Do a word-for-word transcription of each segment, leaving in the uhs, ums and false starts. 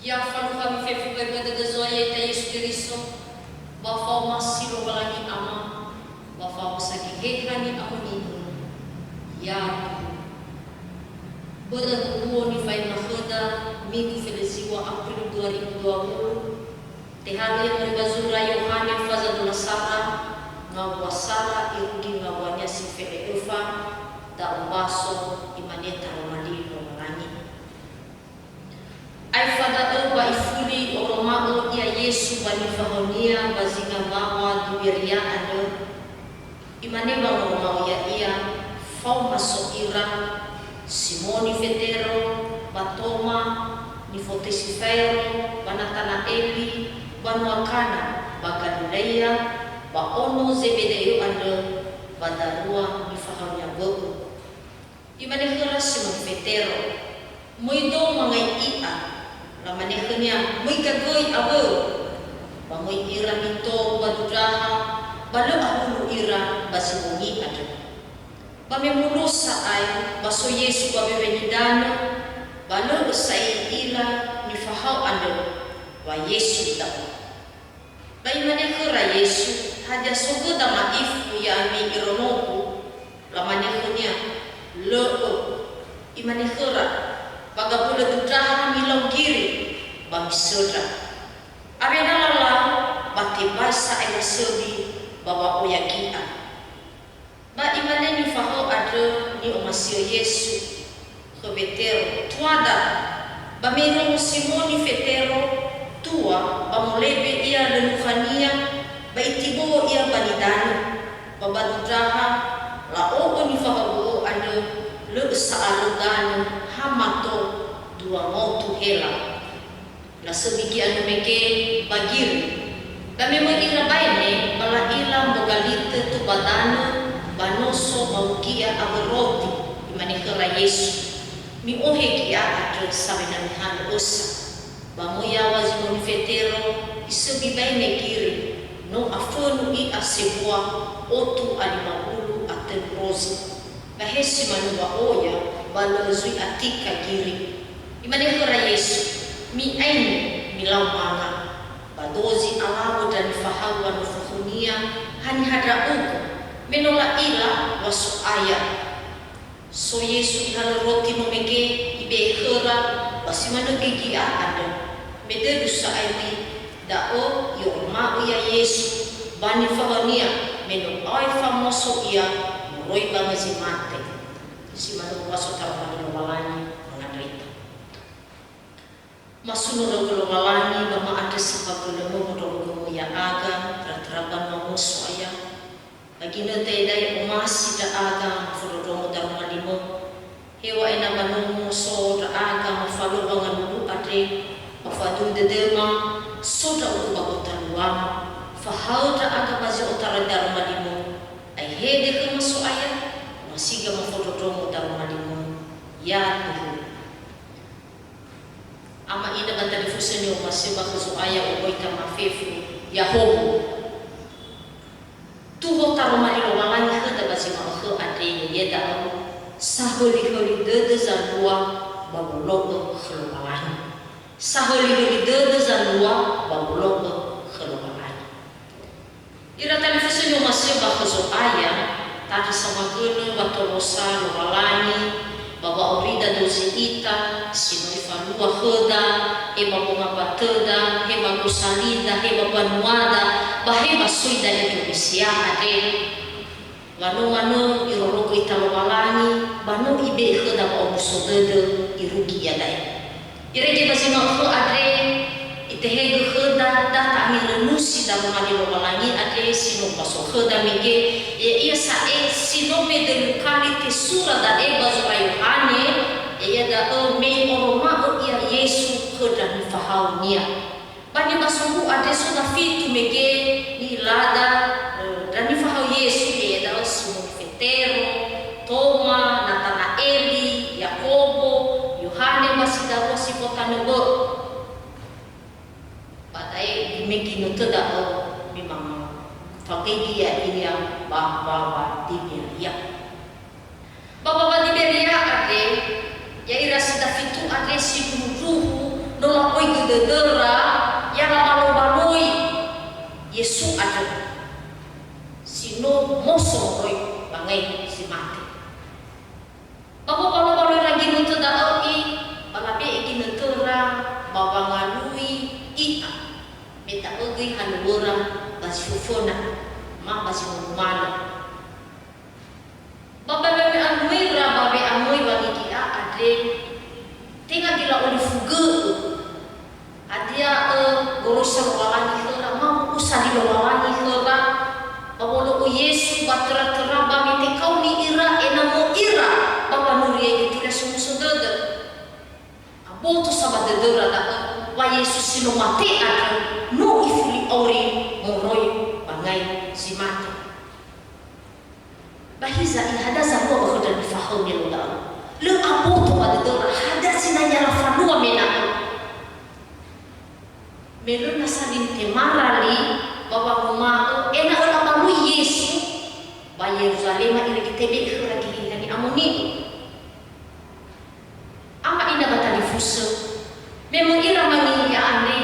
Ya falukha mi fefu khömi ba dödö Zo'aya ya'ita Yesu Keriso, ba fa'omasi Lowalangi Ama, ba fa'omuso Geheha Ni'amoni'ö. Ya Tuhan. Börö huhuo nifaema khöda, Minggu Feleziwa April dua ribu dua puluh, tehalö ia moroi ba zura Yohane faza dua sara, ngawua sara irugi ngawuania si fele öfa, da'ö baso, imane taroma li Lowalangi. Aefa da'ö ba ifuli oroma'ö ia Yesu ba nifahaö-Nia ba zinga mbawa Tiberia andrö, Imane wangoroma'ö Ya'ia, faoma so ira, Simoni Fetero, ba Toma, nifotöi si Faero, ba Natana'eli, banua Kana, ba Galilaia, ba ono Zebedaio andrö, ba darua nifahaö-Nia bö'ö. Imane khöra Simoni Fetero, "Möi do mangai i'a." Lamane khönia, "Möi gagöi awö." Ba möi ira nitou ba dundraha, ba lö ahulu ira ba zi bongi andrö. Ba me munu sa'ae, ba so Yesu ba mbewe nidanö, ba lö ösa i'ila nifahaö andrö wa Yesu da'ö. Ba imane khöra Yesu, "Hadia so göda ma'ifu ya'ami iraonogu?" Lamane khönia, "Lö'ö." Imane khöra, "Ba gabölö dundraha milau giri, ba misöndra." Awena lalau, ba tebai sa'ae lasöbi, ba wa'oya gi'a. Ba imane nifahaö andrö ni'omasi'ö Yesu khö Wetero, "Tuada." Ba me irongo Simoni Fetero tua, ba molebe ia lö nukhania, ba itibo'ö ia ba nidanö. Ba ba dundraha, la'o'ö nifahaö bö'ö andrö, lö ösa alö danö, ha mato, dua ngotu hela. Lasöbi gi'a mege ba giri. Ba me möi ira baene, ba la'ila mbogalitö tua ba danö, ba noso, ba ugi'a awö roti. Imane khöra Yesu, "Mi'ohe gi'a andrö, sawena mihalö ösa." Ba möi yaw̃a Simoni Fetero, isöbi baene giri, no afönu i'a sebua, otu a lima wulu a tölu rozi. Ba he si manö wa'oya, ba lö zui atika giri. Imane khöra Yesu, "Mi'aini, milau manga." Ba dozi alaŵö ndra nifahaö wanofo khönia, "Haniha ndra'ugö?" Me no la'ila wa So'aya. So Yesu ihalö roti mamege, ibe'e khöra, ba si manö göi gi'a andrö. Me dödö sa'ae möi, da'ö i'oroma'ö ia Yesu ba nifahaö-Nia, me no aefa moso ia moroi ba zi mate. Si manö owaso taroma li Lowalangi mangandrö ita. Masuno ndra'ugö Lowalangi ba ma'andrö saohagölö-Mö, wondrorogö-Mö ya'aga, tera-tera banua-Mö So'aya. Ba ginötö da'e omasi ndra'aga mafondrondrongo daroma li-Mö. Heŵa'ae na ba nomo so ndra'aga mafalua wangalulu andre, ba faduhu dödöma, so ndra'ugö ba gotaluama, fahaö ndra'aga ba zi otara daroma li-Mö. Aehedo khöma So'aya, omasiga mafondrondrongo daroma li-Mö. Ya Tuhan. Ama ina ba talifusö ni'omasi'ö ba khö Zo'aya, oi ita mafefu, Yahobo. Tuho taroma li Lowalangi khöda ba zi ma'ökhö andre, ya'ia da'ö sahölihöli dödö zalua ba wolo'ö khö Lowalangi. Sahölihöli dödö zalua ba wolo'ö khö Lowalangi. Ira talifusö ni'omasi'ö ba khö Zo'aya, tandra samagölö wa tolosa Lowalangi, ba wa'aurida dozi ita, si no Ifalua khöda, he ba wongambatöda, he ba gosalida, he ba banuada, ba he ba soida Indonesia andre. Wa no manö irorogö ita Lowalangi, ba no Ibe'e khöda wa'omuso dödö, irugi iada'e. Irege ba zi ma'ökhö andre, Itehegö khöda da ta'angelönusi daroma li Lowalangi andre si no ubaso khöda mege, ya'ia sa'ae si no medölu kali tesura da'e ba zura Yohane, ya'ia da'ö me i'oroma'ö ia Yesu khö ndra nifahaö-Nia. Ba nibaso mbu'u andre so dafitu mege ni'ilada, eh, ndra nifahaö Yesu, ya'ia da'ö Simoni Fetero, Toma, Natana'eli, Yakobo, Yohane, ba si darua si fotanö bö'ö. Ba da'e, me ginötö da'ö, me manga fagöigi ya'ia ba mbawa Tiberia. Ba mbawa Tiberia andre, ya'ira si dafitu andre sindruhu-ndruhu no la'oi dödöra, ya labalo-baloi Yesu andrö, si no moso moroi bangai si mate. Ba wobalo-baloi ira ginötö da'ö i, ba labe'e ginötöra ba wangalui i'a, me da'ö göi halöŵöra ba zi föföna, ma ba zi numalö. Ba, ba we'amöira, ba we'amöi wangigi'a andre, tenga gila olifugö'ö. Hadia, ö, goroisa Lowalangi khöra, ma u'usa li Lowalangi khöra, ba wolo'ö Yesu ba töra-töra ba me tekaoni ira ena'ö ira ba wanuriai götila somuso dödö. Aboto sa ba dödöra da'ö wa Yesu si no mate andrö no ifuli auri moroi bangai zi mate. Ba hiza, i hadia zalua ba khöndra nifahaö me lo da'ö? Lö aboto ba dödöra hadia zinangea lafalua me na'ö. Me lö nasa li nitemara li ba wanguma'ö ena'ö labalui Yesu ba Yeruzalema irege tebe'e khöra geheha ni'amoni'ö. Ama ina ba talifusö, me möi ira mangigia andre,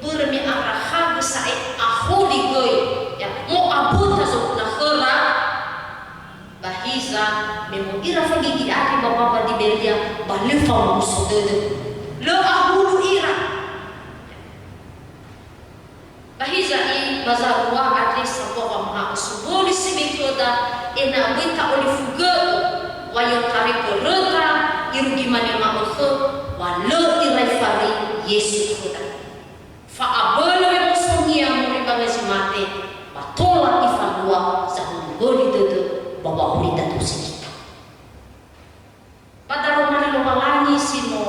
börö me arakhagö sa'ae aholi göi, ya, mo'aböta zoguna khöra, ba hiza, me möi ira fagigi andre ba mbawa Tiberia, ba lö famuso dödö. Lö ahulu ira. Ba hiza i ba zalua andre sambua wamaha'ö sowöli sibai khöda ena'ö böi ta'olifugö'ö wa i'otarai mböröta, irugi mane ma'ökhö wa lö irai fari Yesu khöda. Fa'abölö wemosonia moroi ba zi mate, ba tola ifalua zahulihöli dödö ba wa'aurida zi kita. Ba daroma li Lowalangi si no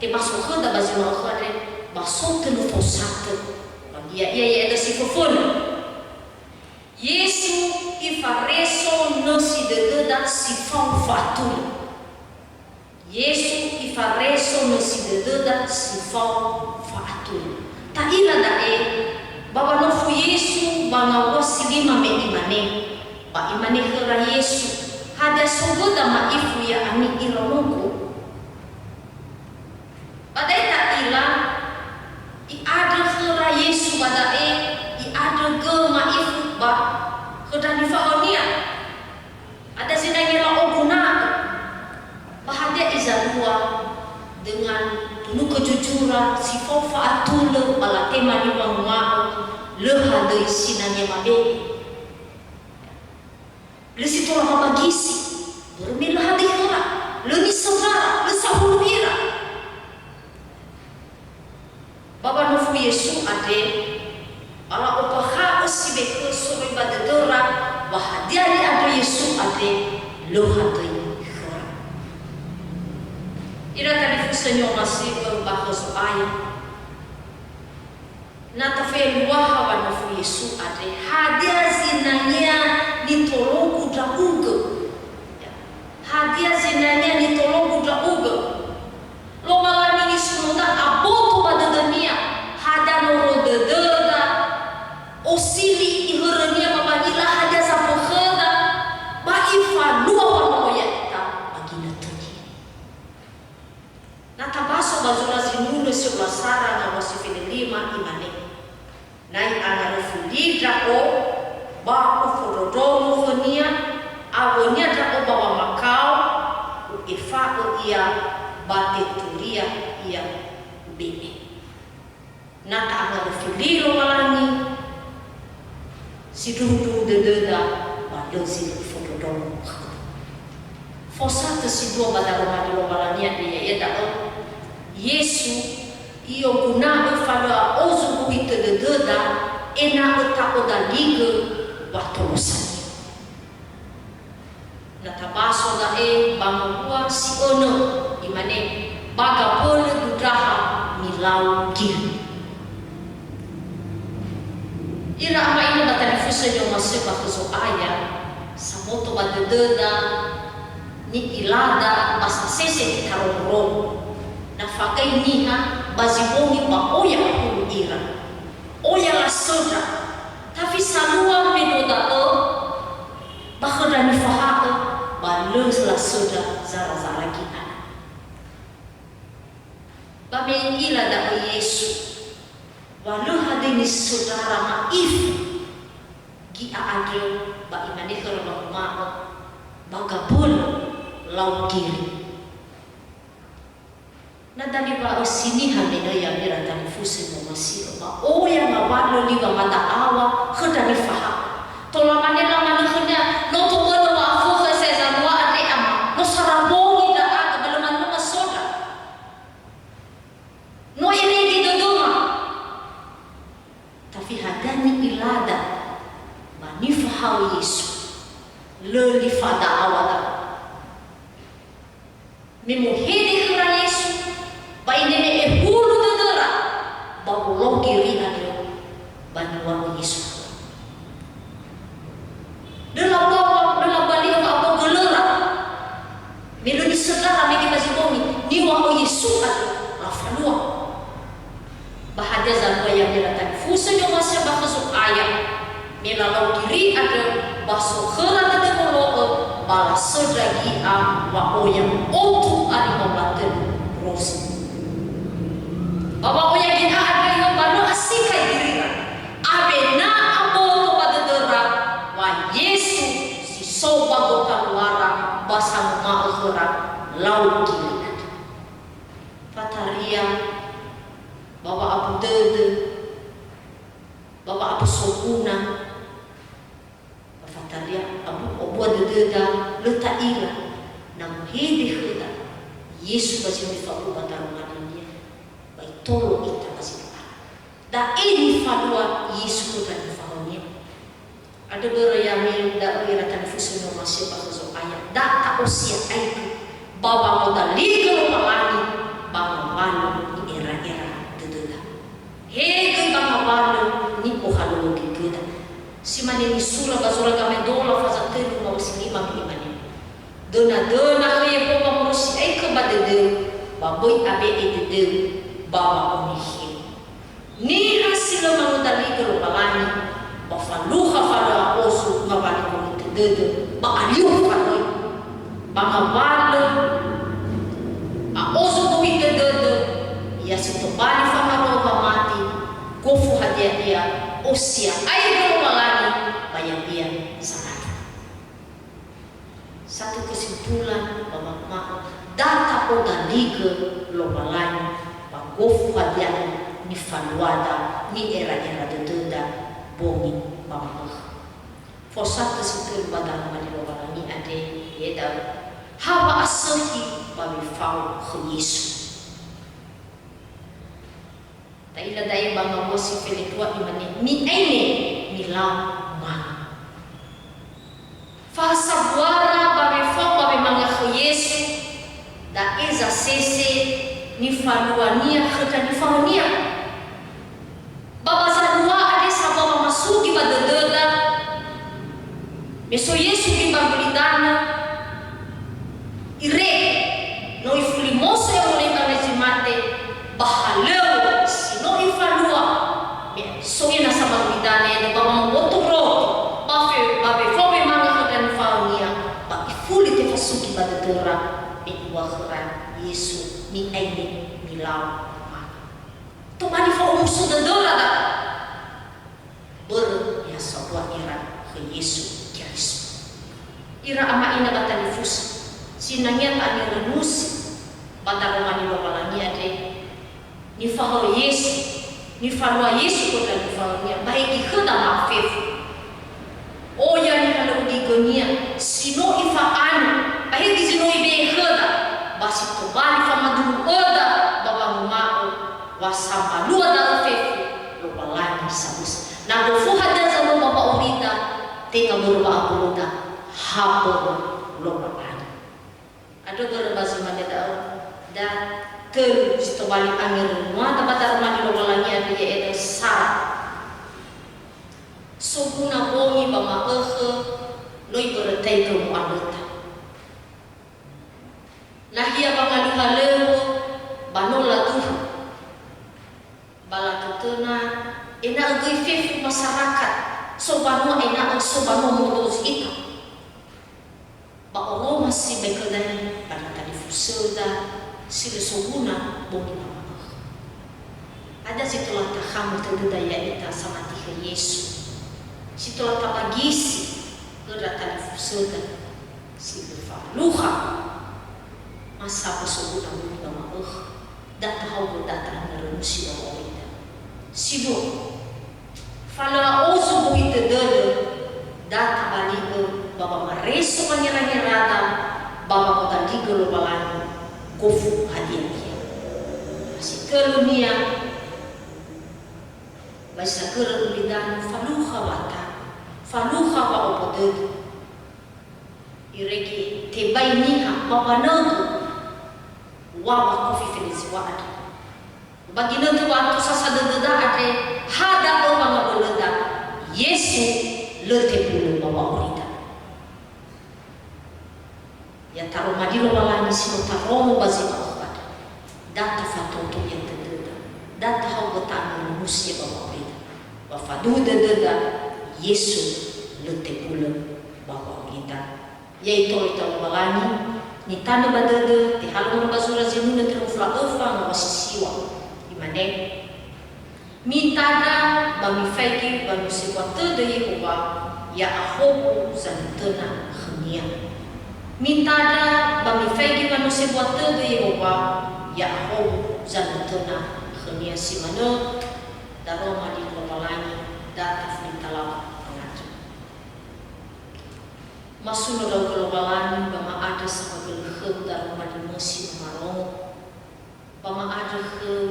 temaso khöda ba zi ma'ökhö andre, ba so tölu fosatö. Ba ia, ia, ia, ia si föföna. Yesu ifareso nösi dödöda si fao fa'atulö. Yesu ifareso nösi dödöda si fao fa'atulö. Ta'ila da'e, ba wanofu Yesu ba ngawua si lima me imane, ba imane khöra Yesu, "Hadia sogöda ma'ifu ya'ami ira nogu?" Ba da'e ta'ila, i'andrö khöra Yesu ba da'e, i'andrö gö ma'ifu ba khö ndra nifahaö-Nia. Hadia zinangea la'oguna'ö? Ba hadia i zalua dengan penuh kejujuran, si fao fa'atulö, ba latema niwanguma'ö, lö hadöi sinangea mabe'e. Lö si tola wamagisi, börö me lö hadöi khöra, lö nisöndara, lö sahulu ira. Ba wanofu Yesu andre, ba la'ombakha'ö sibai khö soroi ba dödöra, ba hadia ni'andrö Yesu andre, lö hadöi khöra. Ira talifusö ni'omasi'ö ba khö Zo'aya. Na tafeluaha wanofu Yesu andre, hadia zinangea nitologu ndra'ugö? Hadia zinangea nitologu ndra'ugö? Lowalangi nisunöda aboto ba dödönia, hadia noroi dödöda, osili ihörönia ba wangila hadia zambökhöda, ba ifalua wano'ö ya'ita ba ginötönia. Na tabaso ba zura zinunö si olasara ngawua si felelima, imane, "Na i'angaröfi li ndra'o, ba ufondrondrongo khönia, awönia ndra'o ba wamakao, u'efa'ö ia ba teturia ia ube'e." Na ta'angaröfi li Lowalangi, sindruhundruhu dödöda, ba lö zi lö ifondrondrongo khöda. Fosatö si dua ba daroma li Lowalangi andre, ya'ia da'ö, Yesu i'oguna'ö falö a'ozo guhi tö dödöda, ena'ö ta'odaligö watolosa-Nia. Na tabaso da'e ba ngawua si önö, imane, "Ba gabölö dundraha milau gi'ö." Ira ama ina ba talifusö ni'omasi'ö ba khö Zo'aya, saboto ba dödöda ni'ilada ba sasese nitarororou. Na fagai niha ba zi bongi ba oya ahulu ira. Oya lasöndra, tafisalua mendrua da'ö, ba khö ndra nifahaö, ba lö lasöndra zara-zara gi'a. Ba me i'ila da'ö Yesu, wa lö hadia nisöndra ma'ifu gi'a andrö, ba imane khöra wanguma'ö, "Ba gabölö, lau giri." Na daniŵa'ö si niha me no ya'ira talifusö ni'omasi'ö, ba oya ngawalö li wamada'aŵa khö ndra nifahaö. Tola mane lamanö khönia, "No tobölö wa'afökhö Yesaya zalua andre, Ama, no sara bongi ndra'aga, ba lö manö masöndra. No irege dödöma." Tafi hadia ni'ilada ba nifahaö Yesu, lö li fada'aŵa da'ö. Me muhede khöra Yesu, ba inene'e hulu dödöra, ba wologi ri andrö, ba niŵa'ö Yesu. Lö labawa, lö labali'ö wa'abögölöra. Me lö nisöndra mege ba zi bongi, niŵa'ö Yesu andrö, lafalua. Ba hadia zalua ya'ira talifusö ni'omasi'ö ba khö Zo'aya, me lalau giri andrö, ba so khöra dödö wolo'ö, ba lasöndra gi'a wa'oya otu a lima wulu a tölu rozi. Ba wa'oya gi'a andrö, ba lö asikai girira, awena aboto ba dödöra wa Yesu si so ba gotaluara ba sanguma'ö khöra, "Lau giri andrö." Fataria ba wa'abu dödö, ba wa'abu soguna, ba fataria abu-, obua dödöda, lö ta'ila, na muhede khöda Yesu ba zi no ifa'ubu ba daroma dania, ba itolo ita ba zi no ala. Da'e nifalua Yesu khö ndra nifahaö-Nia. Andrö börö ya'ami da'ö ira talifusö ni'omasi'ö ba khö Zo'aya, da ta'osia'aigö ba wangodaligö Lowalangi ba ngawalö ni'era'era dödöda. He göi ba ngawalö ni'ohalöŵö gögöda. Si mane nisura ba zura Gamaedola faza tölu ngawua si lima me imane, "Döna-döna khö Yehowa moroi si'ai khö ba dödöu, ba böi abe'e dödöu ba wa'oneheu." Niha si lö mangodaligö Lowalangi, ba falukha fa lö a'ozo ngawalö gohitö dödö, ba alio fa lö. Ba ngawalö a'ozo gohitö dödö, ia si tobali fangaro ba mate, gofu hadia ia, osia'aigö Lowalangi, ba ya'ia salatu. Satu kesimpulan ba wanguma'ö, da ta'odaligö Lowalangi ba gofu hadia nifaluada, ni'era'era dödöda bongi ba ma'ökhö. Fosatö si tölu ba daroma li Lowalangi andre, ya'ia da'ö, ha wa'asökhi ba wefao khö Yesu. Ta'ila da'e ba ngawua si felendrua, imane, "Mi'aine, milau manga." Fasabuara ba wefao ba wemanga khö Yesu, da'e zasese nifaluania khö ndra nifahaö-Nia. Ba ba zalua andre sambua wamasugi ba dödöda, me so Yesu göi ba gulidanö, irege, no ifuli moso ia moroi ba zi mate, ba halöŵö si no ifalua, me so ia nasa ba gulidanö, ba wamaoto roti, ba fe-, ba wefao wemanga khö ndra nifahaö-Nia, ba ifuli tefasugi ba dödöra, me iŵa'ö khöra Yesu, "Mi'aine, milau manga." Tobali fa'omuso dödöra da'ö. Börö me ha sambua ira khö Yesu Keriso. Ira ama ina ba talifusö, sinangea ta'angerönusi ba daroma li Lowalangi andre, nifahaö Yesu, nifalua Yesu khö ndra nifahaö-Nia, ba he göi khöda ma'a fefu. Oya nihalöŵögigönia, si no ifa'anö, ba he göi zi no ibe'e khöda, ba si tobali famadunu öda ba wanguma'ö, wa sambalua da'ö fefu, Lowalangi samösa. Na gofu hadia zalua ba wa'aurida, tenga börö wa'abölöda, ha börö Lowalangi. Andrö börö ba zi mane da'ö, da tölu zi tobali angerönuada ba daroma li Lowalangi andrö, ya'ia da'ö sara. Soguna bongi ba ma'ökhö, no ibörötaigö moalöta. Nahia wangalui halöŵö, ba no laduhu. Ba latötöna, ena'ö göi fefu masarakat, so banua ena'ö so banua modozi ita. Ba oroma sibai khöda, ba nitalifusöda, Si lö soguna bongi ba ma'ökhö. Hadia zi tola takhamu tödöda ya'ita samati khö Yesu? Si tola tabagisi khöndra talifusöda si lö falukha. Ma sa lö soguna bongi ba ma'ökhö, da tahaogö data ngarömusi ba wa'aurida. Si dua, Falö'a'ozu gohitö dödö, da tabali'ö ba wamareso wangerangera da ba wamodandrigö Lowalangi gofu hadia ia. Si tölunia, ba zi sagörö ulidanö falukha wa'atanö, falukha wa'opo dödö. Irege tebai niha ba wanögö wa wakofi feleziwa andrö. Ba ginötö wa'atosasa dödöda andre, ha da'ö wangabölöda, Yesu lö tebulö ba wa'aurida. Ya taroma li Lowalangi si no taromo ba zi ma'ökhö andrö. Da tafatoto ia tödöda, da tahaogö ta'anurumusi ia ba wa'aurida. Ba faduhu dödöda, Yesu lö tebulö ba wa'aurida. Ya'ia itolo ita Lowalangi, nitanö ba dödö, tehalö moroi ba zura zinunö tirofula öfa ngawua si siwa. Imane, "Mitandra ba mifaigi wa no sebua tödö Yehowa, ya'ahowu zanötöna khönia." Mitandra ba mifaigi wa no sebua tödö Yehowa, ya'ahowu zanötöna khönia. Si manö, daroma li Lowalangi, da tafuli talawa fangandrö. Masuno ndra'ugö Lowalangi, ba ma'andrö saohagölö khöu daroma li mösi no marongo. Ba ma'andrö khöu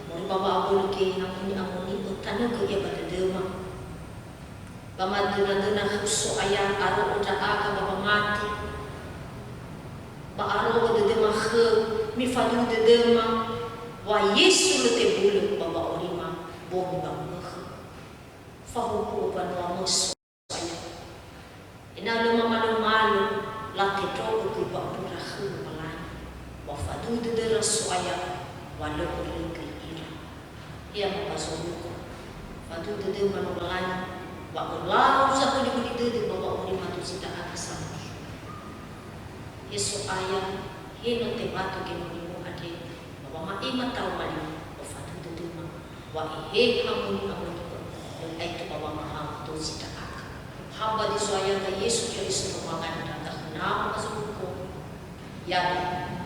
moroi ba wa'abölö geheha moni'amoni'ö tanögö ia ba dödöma. Ba madönadöna khöu So'aya, aro'ö ndra'aga ba wamati. Ba aro'ö dödöma khöu, mifaduhu dödöma wa Yesu lö tebulö ba wa'aurima bongi ba ma'ökhö. Fahuhu'ö mbanua mösi. Ena'ö lö mamalömalö, latendro'ö göi wa'aurira khö Lowalangi, wa faduhu dödöra So'aya, wa lö öröi göi ira. He Ama ba zorugo, faduhu dödöma Lowalangi, wa ölau zahölihöli dödö ba wa'aurima dozi ndra'aga samati. He So'aya, he no tebato genonimu andre, ba wama'ema taroma li, wa faduhu dödöma. Wa Eheha moni'amoni'ö, lö aetu ba wamahaö dozi ndra'aga. Ha ba zi Zo'aya Yesu Keriso Lowalangi ndra'aga khö nama ba zorugo. Ya'ia.